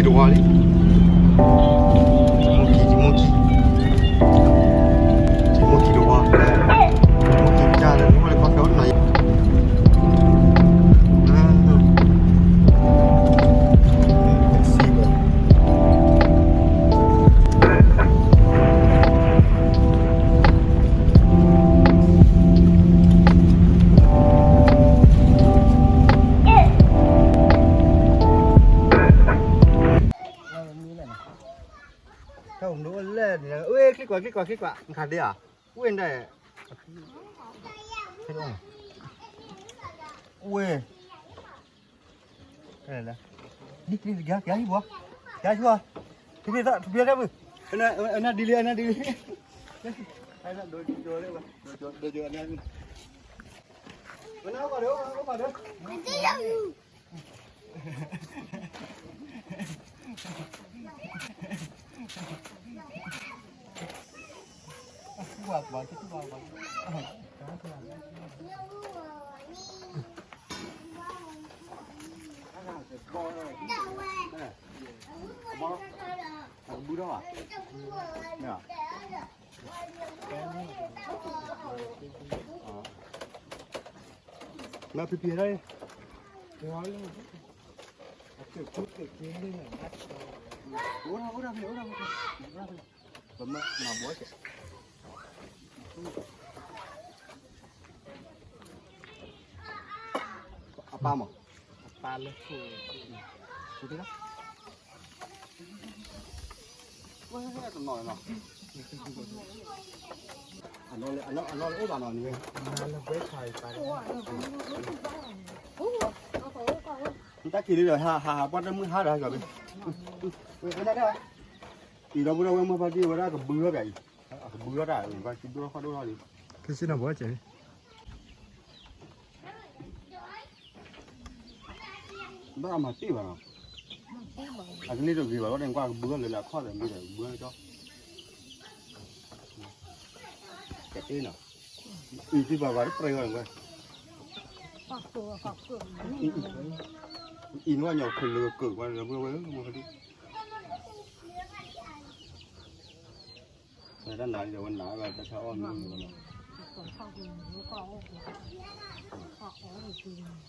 တဝါလံ, ကံမိၣ်ခံ, ကံမိၣ်ခံ, ကံမိၣ်ခံတဝါ, ကံမိၣ်ခံကၢ်လၢ အိၣ်လၢကီၢ်ဖဲအိၣ်တနၤအံၤ, စံးဝဲ တၢ်အိၣ်မူလဲၣ်န့ၣ်, တၢ်အိၣ်မူအိၣ်လဲၣ်န့ၣ်, ဝ့ၢ် ချံကွၢ် ချံကွၢ် ချံကွၢ် နခးသ့ဧါ, ဝ့ၢ်ဒၣ်, ဝ့ၢ်, ဒ်လၢ, ကယၤဟံၣ်ဘှီ, ကယၤဟံၣ်ဘှီ, ထူဖျဲးသး ထူဖျဲးသးဘု, အနၢ်ဒ်လံ အနၢ်ဒ်လံ, ဒိကၠိလၢ, ဒိကၠိအနၢ်ဒ်လံ, အနၢ်အိၣ်ဘၣ်ဒီး အိၣ်ဘၣ်ဒီး မၤဖံဖံဒၣ်, အိၣ်ဒၣ်ဖဲ အိၣ်ဒၣ်ဖဲ, ပမၤဘှီကဲ, အပၢ်မး, အပၢ်လၢခိၣ်, တနီၤနီၤ, အနီၢ်လၢအိၣ်ဘၣ်နီၤန့ၣ်, နတၢ်ခံးလံဒီး ဟးဟးဟး ပှၢ်တမုၢ်ဟါဒီးဟးကီးဘ့ၣ်, အံၤဒီပုၢ်ဒီဝဲၢ်မုၢ်ဖါတံၢ်ဝဲဒၣ်ကဘုထီၣ်က့ၤအံၤ, အကဘုထီၣ်တၢ် ကဘုထီၣ်ဃီဒိၣ်ထီၣ်လံ, ကစံၣ်နီၤဘှီကဲ, ဘၣ်အမၤတ့ၢ်ဘၣ်နီၤ, အကန့ၢ်တဂ့ၤဘၣ်လီၤ ကွၢ်ကဘုထီၣ်လၢလၢအခီၣ်ဒီးမ့ၢ်ဒီးကဘုထီၣ်ကၠီ, ကတ့ၢ်နီၤ, အံၤတံၢ်ဘၣ်ဘၣ်တပြဲၤဂီၢ်န့ၣ်ဝဲ, အံၤနဝဲညီခိၣ်လၢကၢၢ်ကွၢ်လၢဝဲဝဲ, ဝဲတၢ်နးလံဒီးဝဲနးဘၣ်တၢ်ဆါအီၣ်မ့ၢ်န့ၣ်လီၤ,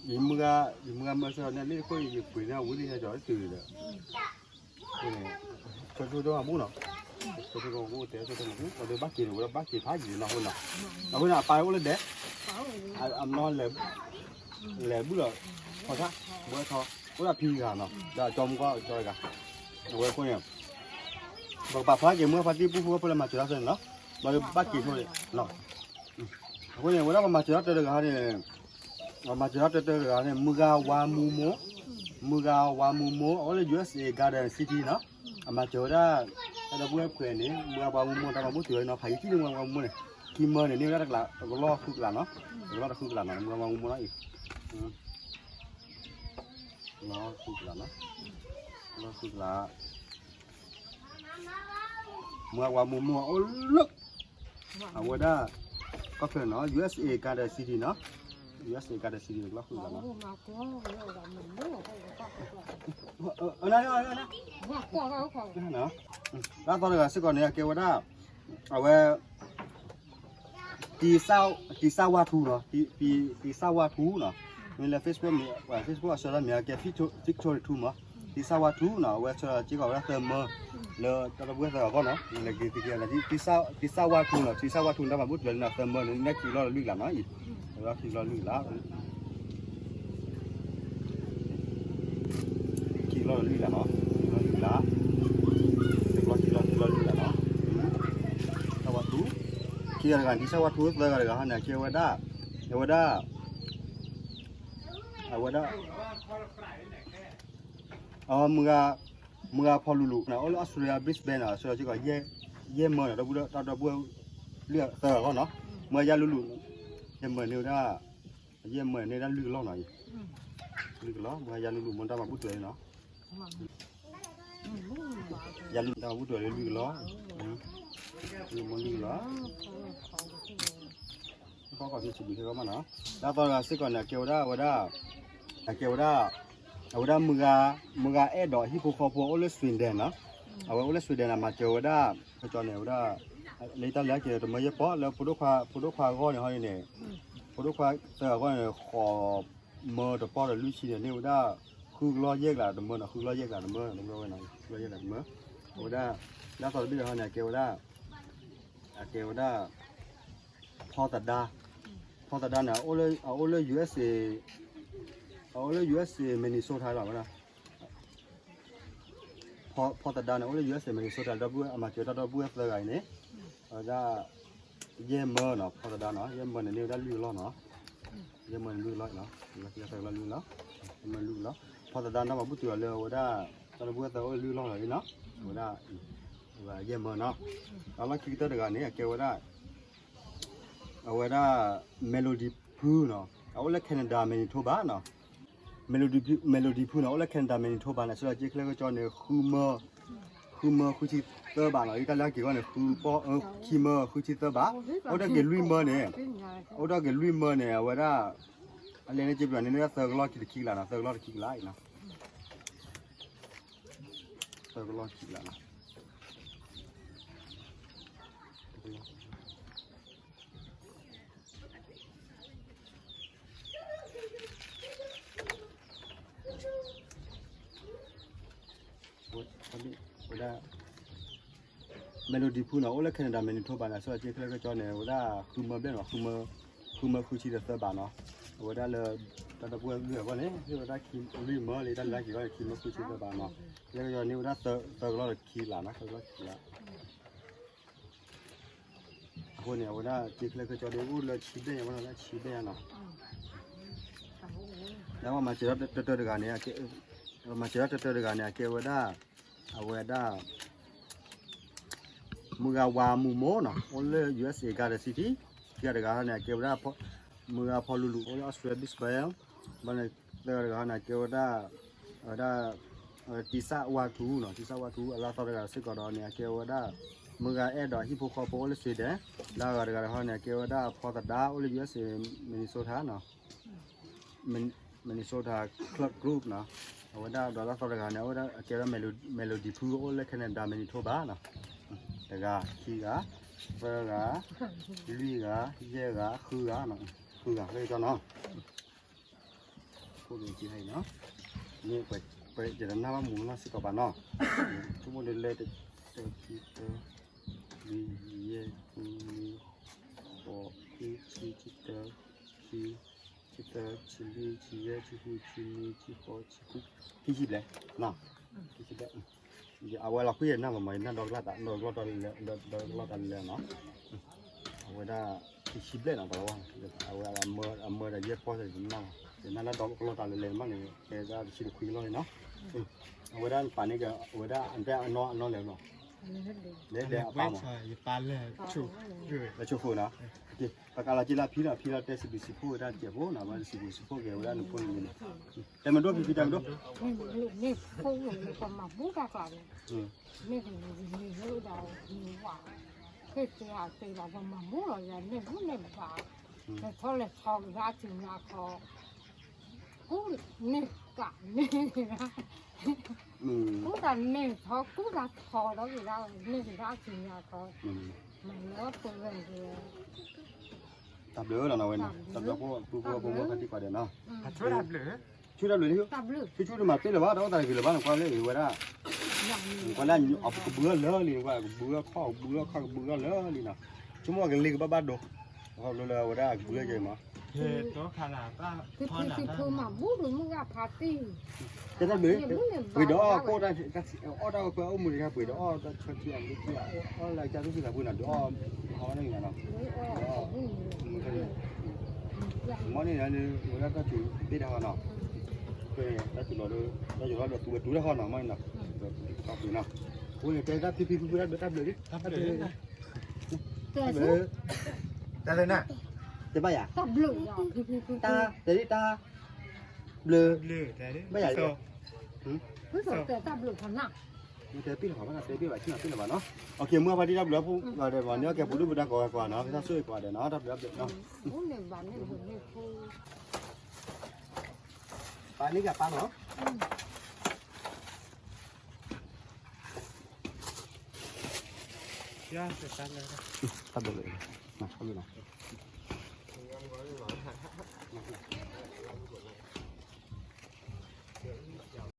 ယမုၢ်ဂၤ, ယမုၢ်ဂၤမၢဆၢန့ၣ်လံအဃိ ယပှ့ၤန့ၢ်ဝံၤလံဟဲကီးတတုၤဒီး, အဃိန့ၣ်, ဆိဆိဒိၣ်မးဘူၣ်နီၤ, ဆိဆိဒိၣ်မးဘူၣ် တဲဆိဆိမးဘူၣ် ဒီးဘၣ်က့ၤန့ၣ် ဝဲဒၣ်ဘၣ်က့ၤဖးယံာ်နီၤအဃိနီၤ, အဃိန့ၣ် အပၢ်အိၣ်လၢဒဲး, အနီၢ်လဲၤ, လဲၤဘုၣ်ဒီး, ထီၣ်ဆၣ်, ဘှဲထီ, အိၣ်ဒၣ်ဖံဂၤနီၤ ဒီးအကၠီမူကီၢ်ကၠီတဂၤ, အဝဲအဃိန့ၣ် ပကပာ်ဖျါက့ၤမုၢ်ဖါတံၢ်ပူဖိဝဲဖိလၢမၤစၢၤတၢ်စဲန့ၣ်လီၤ, ဘၣ်ဘၣ်က့ၤဆိန့ၣ်, အဃိန့ၣ် ဝဲဒၣ်ပမၤစၢၤတၢ်တဂၤန့ၣ်, ပမၤစၢၤတၢ်တဂၤန့ၣ် မုၢ်ဂၤဝါမူမိၢ်, မုၢ်ဂၤဝါမူမိၢ် အိၣ်လၢ ယူၢ်အ့းအ့း Garden City နီၤ, အမၤစၢၤဝဲဒၣ်, တၢ်ဒီပုၢ်ဝဲၢ်ခွဲးန့ၣ် မုၢ်ဂၤဝါမူမိၢ်တၢ်မၤဘူၣ်တုၤဝဲနီၤ ဖးယံာ်ထံၣ်န့ၣ် မုၢ်ဂၤဝါမူမိၢ်န့ၣ်, ခံမၢန့ၣ် န့ၢ်ဝဲဒၣ်တကလး တကလီၢ်ဃုကလးနီၤ, တကလီၢ်တဃုကလးနီၤ မုၢ်ဂၤဝါမူမိၢ်နီၤအံၤ လီၤဃုကလးနီၤ, လီၤဃုကလး, မုၢ်ဂၤဝါမူမိၢ်အိၣ်လၢ, အဝဲဒၣ်, ကီၢ်ဖျၢၣ်နီၤ ယူၢ်အ့းအ့း Garden City နီၤ, ယူၢ်အ့းအ့း Garden City န့ၣ် တကလီၢ်ဃုကလးနီၤ, တၢ်သီတဂၤစ့ၢ်ကီးန့ၣ် အကဲဝဲဒၣ်, အဝဲ တံစၢ်ဝါထူနီၤ, တံစၢ်ဝါထူနီၤ, မ့ၢ်လၢ Facebook မ့ၢ် Facebook အဆၢထၢၣ်မ့ၢ်အကဲ Victory ထူမး, တံစၢ်ဝါထူနီၤ အဝဲဆၢထၢၣ်စ့ၢ်ကီးဝဲဒၣ်သၢမၢ, လၢတၢ်တဘှဲသၢဂၤဃီနီၤ လဲၤက့ၤသက့ၤ တံစၢ်ဝါထူနီၤ တံစၢ်ဝါထူန့ၣ် တၢ်မၤဘူၣ်တုၤလၢနၤသၢမၢန့ၣ် နဲၣ်ခံကလီၢ်လွံၢ်ကလးနီၤအံၤ, ဝဲဒၣ်ခံကလီၢ်လွံၢ်ကလး ခံကလီၢ်လွံၢ်ကလးနီၤ, ခံကလီၢ်လွံၢ်ကလး, တဘျီခံကလီၢ် ခံကလီၢ်လွံၢ်ကလးနီၤ, တံစၢ်ဝါထူ, ခံဂၤတဂၤ တံစၢ်ဝါထူသၢဂၤတဂၤဟီန့ၣ် အကဲဝဲဒၣ်, အဝဲဒၣ်, အဝဲဒၣ်, အမုၢ်ဂၤ, မုၢ်ဂၤဖီလူၤလူၤန့ၣ် အိၣ်လၢ Australia Brisbane နီၤ ဆၢကီး ယဲၢ်မၢန့ၣ် ဒီပုၢ်ဒီဝဲၢ်လွံၢ်သၢဂၤဃီနီၤ, မုၢ်ဂၤယါလူၤလူၤ, ယဲၢ်မၢန့ၢ်ဝဲဒၣ်, ယဲၢ်မၢန့ၢ်ဝဲဒၣ်လွံၢ်ကလီၢ်နီၤအံၤ, လွံၢ်ကလီၢ် မုၢ်ဂၤယါလူၤလူၤ မ့ၢ်တၢ်မၤဘူၣ်တုၤလံနီၤ, ယါလူၤတၢ်မၤဘူၣ်တုၤလံလွံၢ်ကလီၢ်, မ့ၢ်လွံၢ်ကလီၢ် ခီခီဖျိစံးဘျုးခဲကီမးနီၤ, တၢ်သီတဂၤစ့ၢ်ကီးန့ၣ် အကဲဝဲဒၣ်ဝဲဒၣ်, အကဲဝဲဒၣ်, အဝဲဒၣ်မုၢ်ဂၤ မုၢ်ဂၤအဲၣ်ဒိးဟံၣ်ဖိဃီဖိအိၣ်လၢ Sweden နီၤ, အဝဲအိၣ်လၢ Sweden န့ၣ် မၤစၢၤဝဲဒၣ် ကၠီန့ၣ် အဝဲဒၣ် လၢတၢ်လၢက့ၤတမၢယဲၢ်ပီၢ် လၢဖိဒိၣ်ခွါ ဖိဒိၣ်ခွါအဂီၢ်န့ၣ်ဟီန့ၣ် ဖိဒိၣ်ခွါသၢဂၤအဂီၢ်န့ၣ် ဃိးမၢတပီၢ်ဒီးလွံၢ်ဆံန့ၣ် န့ၢ်ဝဲဒၣ် ဃုကလီၢ်ယဲၢ်ကလးတမၢနီၤ, ဃုကလီၢ်ယဲၢ်ကလးတမၢ တမၢဝဲနီၤ, ဃုကလီၢ်ယဲၢ်ကလးတမၢ, အဝဲဒၣ် လၢအသီတဘ့ၣ်ဒီးဟီန့ၣ် အကဲဝဲဒၣ် အကဲဝဲဒၣ် ဖီသဒါ, ဖီသဒါန့ၣ် အအိၣ်လၢ USA, အအိၣ်လၢ USA Minnesota လီၤဝဲဒၣ်, ဖီသဒါန့ၣ် အိၣ်လၢ USA Minnesota ဒီပုၢ်ဝဲၢ် အမၤစၢၤတၢ်ဒီပုၢ်ဝဲၢ်သၢဂၤအံၤန့ၣ်, အဝဲဒၣ် ယဲၢ်မၢနီၤ, ဖီသဒါနီၤ, ယဲၢ်မၢန့ၣ် န့ၢ်ဝဲဒၣ်လွံၢ်ကလီၢ်နီၤ, ယဲၢ်မၢန့ၣ်လွံၢ်ကလီၢ်နီၤ, သၢကလီၢ်လွံၢ်ကလီၢ်, ယဲၢ်မၢလွံၢ်ကလီၢ်, ဖီသဒါနီၤ ပှၤဘူၣ်တုၤအီၤလၢအဝဲဒၣ် တၢ်ဒီပုၢ်ဝဲၢ်သၢအိၣ်လွံၢ်ကလီၢ်လီၤနီၤ, အဝဲဒၣ် အဝဲယဲၢ်မၢနီၤ, ဒီးလီၢ်ခံကတၢၢ်တဂၤန့ၣ် အကဲဝဲဒၣ် အဝဲဒၣ် Melody ဖုနီၤ, အအိၣ်လၢ Canada Manitoba နီၤ, Melody ဖု Melody ဖုနီၤ အိၣ်လၢ Canada Manitoba န့ၣ် ဆၢလီၤစ့ချၢကၠီန့ၣ် ဃုမၢ ဃုမၢဃုဆံသၢဘးနီၤ, တၢ်လၢက့ၤဂီၢ်န့ၣ် ဃုပီၢ် ခံမၢဃုဆံသၢဘး, အိၣ်တ့ၢ်က့ၤလွံၢ်မၢန့ၣ်, အိၣ်တ့ၢ်က့ၤလွံၢ်မၢန့ၣ် အဝဲဒၣ် အလဲၤန့ၢ်က့ၤပှၤန့ၣ် သၢကလီၢ်ခံတခံကလးနီၤ, သၢကလီၢ်တခံကလးအံၤနီၤ, သၢကလီၢ်ခံကလးနီၤ ဝဲဒၣ် Melody ဖုနီၤ အိၣ်လၢ Canada Manitoba န့ၣ် ဆၢက့ချၢကၠီန့ၣ် ဝဲဒၣ်ဃုမၢဘျဲၣ်နီၤ, ဃုမၢဃုဆံသၢဘးနီၤ, အဝဲဒၣ်လၢ တၢ်ဒီပုၢ်ဝဲၢ်လွံၢ်အဂီၢ်န့ၣ် ဟ့ၣ်ဝဲဒၣ်ခံလွံၢ်မၢလံ, တၢ်လၢက့ၤဂီၢ်န့ၣ် ခံမၢဃုဆံသၢဘးနီၤ, လၢကၠီန့ၢ်ဝဲဒၣ်သၢကလီၢ်တခံကလးနီၤ, သၢကလီၢ်တခံကလး အဃိန့ၣ် အဝဲဒၣ်စ့ချၢကၠီဒ်အိၣ်လၢဆံဘျဲၣ်ညါ ဝဲဒၣ်လၢဆံဘျဲၣ်ညါနီၤ, လၢပှၤမၤစၢၤထီၣ်တၢၢ်တၢၢ်တဂၤန့ၣ်, ပှၤမၤစၢၤထီၣ်တၢၢ်တၢၢ်တဂၤန့ၣ် အကဲဝဲဒၣ် အဝဲဒၣ် မုၢ်ဂၤဝၤမူးမိၢ်နီၤ, အိၣ်လၢ USA Garden City, ခံဂၤတဂၤန့ၣ် အကဲဝဲဒၣ် မုၢ်ဂၤဖီလူၤလူၤ အိၣ်လၢ Australia Brisbane, ဘၣ်န့ၣ် သၢဂၤတဂၤန့ၣ် အကဲဝဲဒၣ် အဝဲဒၣ် တံစၢ်ဝါထူနီၤ, တံစၢ်ဝါထူ အလၢသီတဂၤစ့ၢ်ကီးဒီးန့ၣ် အကဲဝဲဒၣ် မုၢ်ဂၤအဲၣ်ဒိးဟံၣ်ဖိဃီဖိအိၣ်လၢ Sweden, လၢအဂၤတဂၤတဟီန့ၣ် အကဲဝဲဒၣ်ဖီသဒါ အိၣ်လၢ USA Minnesota နီၤ, Minnesota Club Group နီၤ, အဝဲဒၣ်ဒီးလၢသီတဂၤန့ၣ် အဝဲဒၣ်အကဲဝဲဒၣ် Melody ဖုအိၣ်လၢ Canada Manitoba နီၤ, တဂၤ ခံဂၤ သၢဂၤ လွံၢ်ဂၤ ယဲၢ်ဂၤ ဃုဂၤနီၤ, ဃုဂၤလၢကၠီနီၤ ခိၣ်ဒိက့ဟဲအံၤနီၤ, မ့ၢ်ပှဲၤယတနၢ်ဘၣ်မူးနီၢ်စ့ၢ်ကီးဘၣ်နီၤ, ဆိကမိၣ်ဒ်လၢ တ တၢ ခံ တၢ လွံၢ် ယဲၢ် ဃု နွံ ဃိး ခွံ ဆံ ဆံတၢ ဆံ ဆံသၢ ဆံလွံၢ် ဆံယဲၢ် ဆံဃု ဆံနွံ ဆံဃိး ဆံဃု ခံဆံဘျဲၣ်နီၤ, ခံဆံဘျဲၣ် အဝဲလီၤဃံယနၢ်မးမး ယနၢ်ဒီကလီၢ်တၢ် ဒီကလီၢ်တၢ်လဲၤ ဒီကလီၢ်တၢ်လဲၤနီၤ, အဝဲဒၣ် ခံဆံဘျဲၣ်နီၤ ပှၤဝဲ အဝဲအမၢဒီးယဲၢ်ပီၢ်ယနၢ်လီၤ ယနၢ်လၢဒီကလီၢ်တၢ်လဲၤလဲၤမးန့ၣ် ကဲဒၣ်တဆံတခွံကလီၢ်န့ၣ်နီၤ, အဝဲဒၣ်ပာ်န့ၢ်က့ၤ အဝဲဒၣ်အတဲအနီၢ်အနီၢ်လဲၤနီၤ, လဲၤလဲၤအပၢ်မး လဲၤဆိၣ်ဃိနီၤ, ပကလီၤက့ၤလၢဖံလီၤ ဖံလီၤတဲစံးဘျုးစံးဖှိၣ်ဝဲဒၣ်တစဲးဖိနီၤ ဘၣ်စံးဘျုးစံးဖှိၣ်က့ၤဝဲဒၣ်နဖိန့ၣ်န့ၣ် တဲမဒိၣ်ဖံဖံ တဲမဒိၣ် မ့ၢ်ဖိမ့ၢ်ပမၤဘူၣ်တၢ်ကျါန့ၣ် မ့ၢ်ကမံၤမံၤလၢဒၣ်မံၤဝါ ဟ့ၣ်တဲအတဲလီၤ ပမၤဘူၣ်လီၤယၤ မ့ၢ်ဘူၣ်မ့ၢ်ဘၣ် လဲၤထီၣ်လဲၤထီကဒါအစုညါခီ ကူန့ၢ်ကးန့ၢ် ကူတၢ်န့ၢ်ထီ ကူတၢ်ထီဒီးကဒါ န့ၢ်ကဒါအစုညါခီ မၤလၢပှဲၤဝဲ တၢ်ဘျုးလီၤနီၤဝဲနီၤ တၢ်ဘျုးဖိ ဖိဖိဖိဖိဖါတံၢ်ကွၢ်ဒီးနီၤ ဆူတၢ်ဘျုး ဆူတၢ်ဘျုး ဆူဆူတမၤတ့ၢ်လၢၤဘၣ် ဒီးတၢ်ဂ့ၤလၢၤဘၣ် နကွၢ်လၢအံၤဝဲဒၣ် နကွၢ်လၢအကဘုးလၢလံ နကွၢ်ကဘုးလၢခီၣ် ကဘုးလၢခီၣ် ကဘုးလၢလံနီၤ ဆိကမိၣ်ကလ့ကဘၣ်ဘၣ်ဒိ ခီဖျိလၢအဝဲဒၣ်ကဘုးလၢယဲမး ဖုဖုဖုမၤဘူၣ်ဒုးမုၢ်ဂၢ်ဖါတံၢ် တဲတၢ်ဘျုး ပှ့ၤဒီးအီၣ်ကအိၣ်တၢ် အီၣ်တၢ်ဝဲပှဲၤအိၣ်မူတခါ ပှ့ၤဒီးအီၣ်တၢ်ဆၢထံၣ်အမ့ၢ်ထံၣ်အီၣ်လၢကၢ်သူၣ်ဖုသးပှ့ၤနီၤ ဒုးအီၣ်ဟီဝဲဒၣ်န့ၣ်နီၤ မ့ၢ်တၢ်န့ၣ် မ့ၢ်ဝဲဒၣ်တၢ်စူၤဘ့ၣ်တၢ်ဟီနီၤ တၢ်စူၤလီၤဒီး တၢ်စူၤလီၤဒီးသူဝဲတူၢ်တၢ်ဟီနီၤ မ့ၢ်နီၤ ဒီးသူတၢ်ပှ့ၤနီၤ အဃိန့ၣ် တဲတၢ်ဖံဖံဖုဖုတၢ်ဘျုး တၢ်ဘျုး တၢ်ဘျုး တၢ်ဘျုး တၢ်ဘျုး တဘၣ်ယၤ တၢ်ဘျုး တၢ် တဲဒ်တၢ် ဘျုး ဘၣ်ယၤ တဲတၢ်ဘျုးခီနၤ တဲပ့ၢ်လီၤဘၣ် တဲပ့ၢ်ဘၣ် ဆ့ၣ်နီၤပ့ၢ်လီၤဘၣ်နီၤ OK မုၢ်ဖါတံၢ်တၢ်ဘျုးဖိ ဒီးမၤန့ၢ်အီၣ်ကဲပူၤဒုၣ်ပူၤဒါကိးဂၤကိးဂၤနီၤ ကစၢ်ဆိၣ်ဂ့ၤကိးဂၤဒဲးနီၤ တၢ်ဘျုးတၢ်ဘျုးနီၤ မုၢ်န့ၣ်ဘၣ်န့ၣ်ဘၣ်န့ၣ်ဖိ ပာ်န့ၢ်ကပာ်နီၤ, တၢ်ဘျုးလီၤ, တၢ်ဘျုးလီၤ.